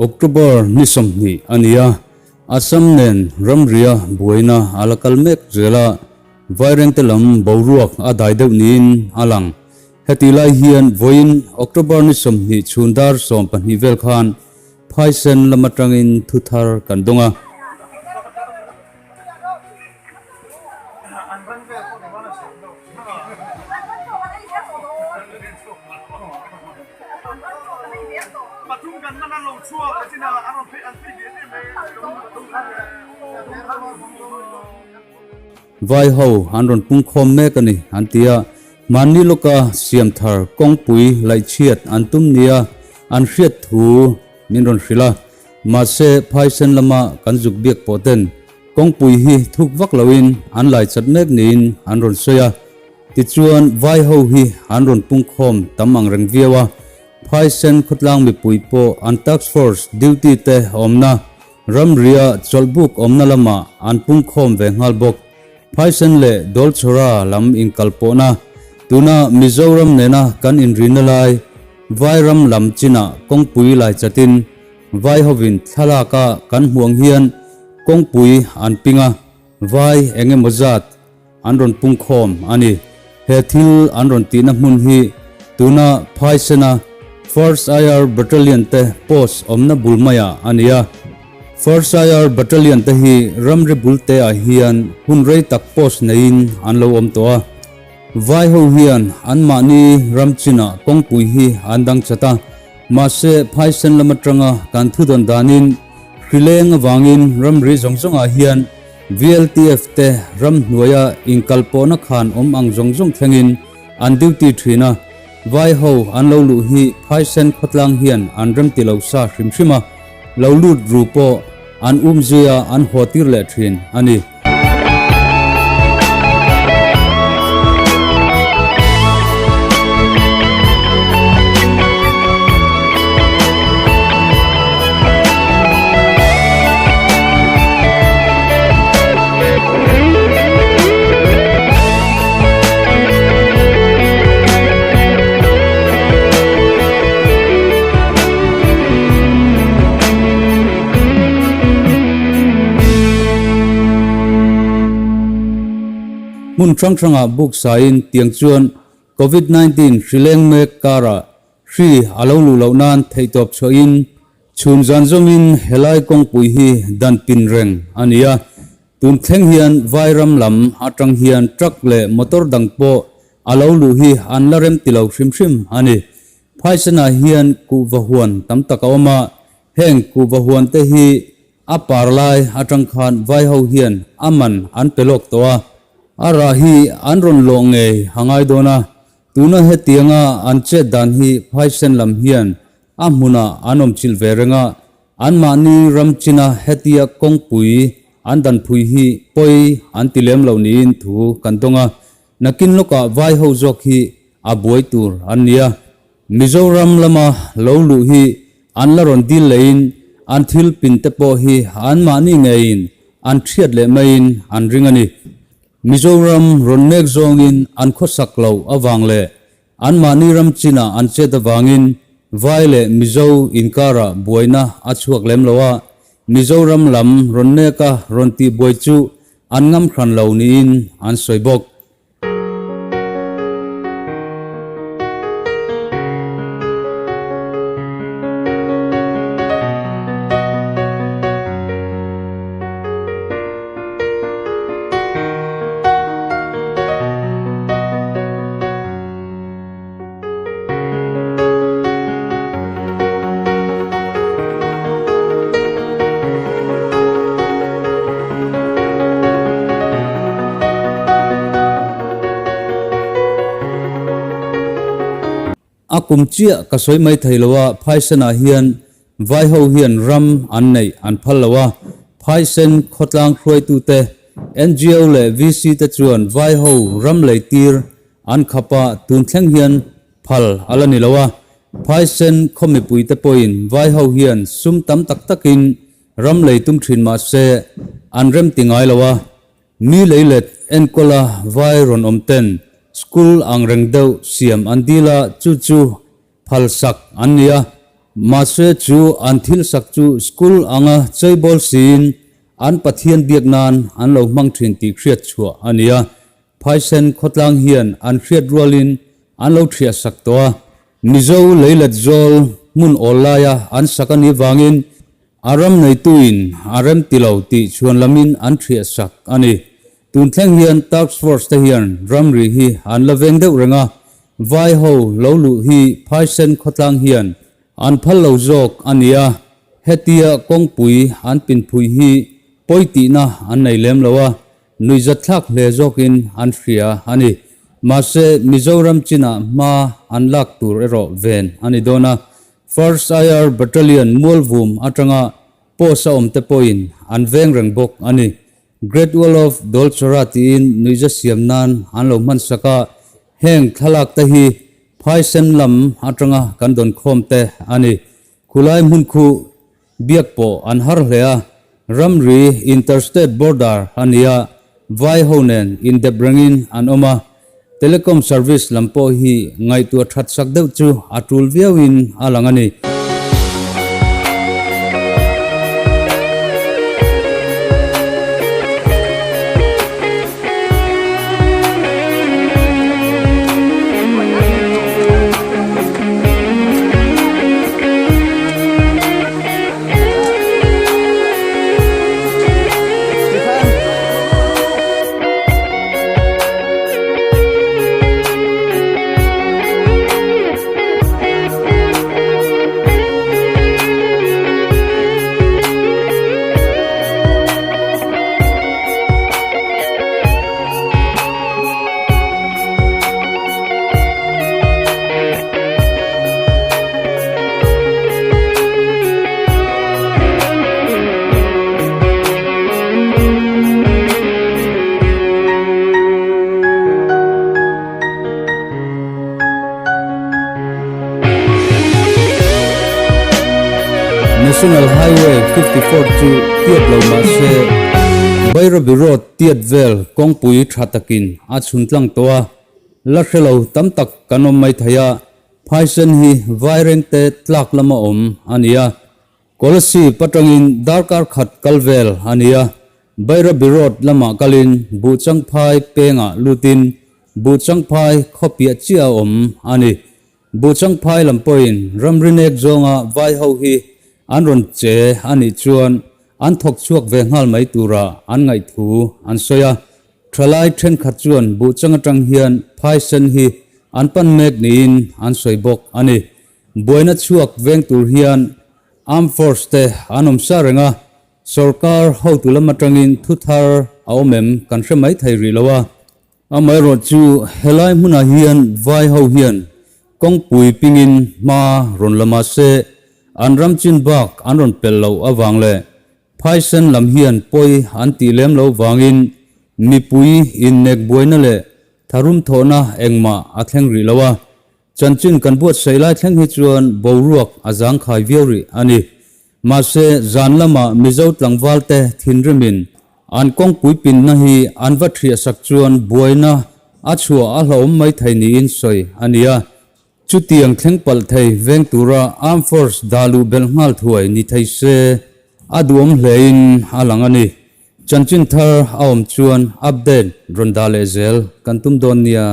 October ni 20 a ni a, Assam nen ramria buaina a la kal mek zel a, Vairengte lam boruak a dai deuh niin a lang. Heti lai hian vawiin October ni 20 chhun dar 12 vel khan Phaisen lam atangin thu thar kan dawng a. Vai ho an rawn pungkhawm mek a ni an ti a, mahni lawka siam thar kawngpui laihchhiat an tum nia an hriat thu min rawn hrilh a, mahse phaisen lama kan zuk biak pawh ten kawngpui hi thuk vak loin an laichat mek niin an rawn sawi a, tichuan vai ho hi an rawn pungkhawm tam ang reng viau a, phaisen khawtlang mipui pawh an task force duty te awmna Ramria chawlhbuk awmna lamah an pungkhawm ve nghal bawk. Phaisen leh Dawlchhawra lam inkalpawhna, tuna Mizoram nena kan inrina lai Vairam lam chinah kawngpui lai chatin Vai hovin thlalaka kan hmuh ang hian kawngpui an ping a, Vai eng emaw zat an rawn pungkhawm a ni. He thil an rawn tihna hmun hi tuna Phaisena First IR Battalion te post awmna bul maiah a ni a. First IR Battalion te hi ramri bul te ah hian hun rei tak post neiin an lo awm tawh a. Vai ho hian anmahni ram chinah kawngpui hi an dang chat a, mahse Phaisen lam atanga kan thudawn danin hrileng avangin ramri zawng zawngah hian VLTF te ramhnuaia inkalpawhna khan awm ang zawng zawng thlengin an duty thin a, vai ho an lo luh hi phaisen khawtlang hian an remti lo sa hrim hrim a, lo lut ru pawh an umzuia an haw tir leh thin a ni. Hmun hrang hrangah buk sain tiang chuan Covid 19 hri leng mek karah hri a lo luh loh nan theihtawp chhuahin Chhun zan zawmin helai kawngpui hi dan pin reng a ni a, tun thleng hian Vairam lam atang hian truck leh motor dang pawh a lo luh hi an la rem ti lo hrim hrim a ni. Phaisena hian kuhva huan tam tak a awm a, heng kuhva huan te hi a par lai atang khan vai ho hian a man an pe lawk tawh a, a rah hi an rawn lawh ngei a ngai dawn a, tuna hetianga an chet dan hi Phaisen lam hian A hmunah an awm chilh ve reng a, anmahni ram china hetia kawngpui an danphui hi pawi an ti lem lo niin thu kan dawng a, nakin lawkah vai ho zawk hi a buai tur an nia. Mizoram lama lo luh hi an la rawn dil lehin an thil pin te pawh hi anmahni ngeiin an thiat leh maiin an ring a ni. Mizoram rawn mek zawngin an khawsak loh avang leh Anmahni ram chinah an chet avangin Vai leh Mizo inkarah buaina a chhuak lem lo a, Mizoram lam rawn neka rawn tihbuai chu an ngam hran lo niin an sawi bawk. kum chiah ka sawi mai thei lo a, Phaisenah hian Vaiho hian ram an neih an phal lo a, Phaisen khawtlang hruaitute, ngo leh VC te chuan Vaiho ram lei tir an khap a, tun thleng hian phal a la ni lo a. Phaisen khaw mipuite pawhin Vaiho hian sum tam tak takin ram lei tum thin mah se an rem ti ngai lo a. Mi leilet enkawla vai rawn awm ten school ang reng deuh siam an dil a, chu chu phal sak an ni a. Mahse chu an thil sak chu school anga cheibawl siin an Pathian biak nan an lo hmang thin tih hriat chhuah a ni a. Phaisen khawtlang hian an hriat rualin an lo thiah sak tawh a. Mizo leilet zawl hmun awl laia an sak a nih vangin A ram neituin a rem ti lo tih chhuan lamin an thiah sak a ni. Tun thleng hian Task Force te hian ramri hi an la veng deuh reng a, vai ho lo luh hi Phaisen khawtlang hian an phal lo zawk a ni a, hetia kawngpui an pinphui hi pawi tihna an nei lem lo a, nuihzatthlak hle zawkin an hria a ni. Mahse, Mizoram chinah hma an lak tur erawh ven a ni dawn a, First IR Battalion Mualvum atanga post a awmte pawhin an veng reng bawk a ni. Great Wall of Dolchara tiin nuihza siam nan an lo hman sak a, heng thlalak te hi Phaisen lam atanga kan dawn khawm te a ni. Khulai hmun khu Biak pawh an har hle a, ramri, interstate border, a ni a, vai ho nen indep rengin an awm a, telecom service lam pawh hi ngaihtuah that sak deuh chu a tul viauin a lang a ni. National Highway 54 chu tiat lo mah se Bairabi Road tiat vel kawngpui tha takin a chhun tlang tawh a, la hre lo tam tak kan awm mai thei a. Phaisen hi Vairengte tlak lama awm a ni a, Kolasib atangin darkar khat kal vel a ni a, Bairabi Road lamah kalin Buhchangphai pengah lutin Buhchangphai khaw piah chiah a awm a ni. Buhchangphai lam pawhin ramri nek zawnga vai ho hi an rawn che a nih chuan an thawk chhuak ve nghal mai tura an ngaihthu an sawi a. Thalai thenkhat chuan buhchang atang hian phaisen hi an pan mek niin an sawi bawk a ni. Buaina chhuak veng tur hian Armed Force te an awm sa reng a, sawrkar hotu lam atangin thu thar a awm em kan hre mai thei rih lo a. Amaherawhchu helai hmunah hian vai ho hian kawngpui pingin hma rawn la mahse an ram chin bak an rawn pelh loh avang leh Phaisen lam hian pawi an tih lem lo vangin mipui innek buaina leh tharum thawhna engmah a thleng rih lo a, chanchin kan buatsaih lai thleng hi chuan boruak a zangkhai viau rih a ni. Mahse, zan lama Mizo tlangvalte thinrimin an kawngpui pinna hi an va thiah sak chuan buaina a chhuah a hlauhawm mai thei niin sawi a ni a. Chutiang thleng palh thei veng tura Armed Force dah luh belh nghal thuai ni thei se a duhawm hlein a lang a ni. Chanchin thar a awm chuan update rawn dah leh zel kan tum dawn nia.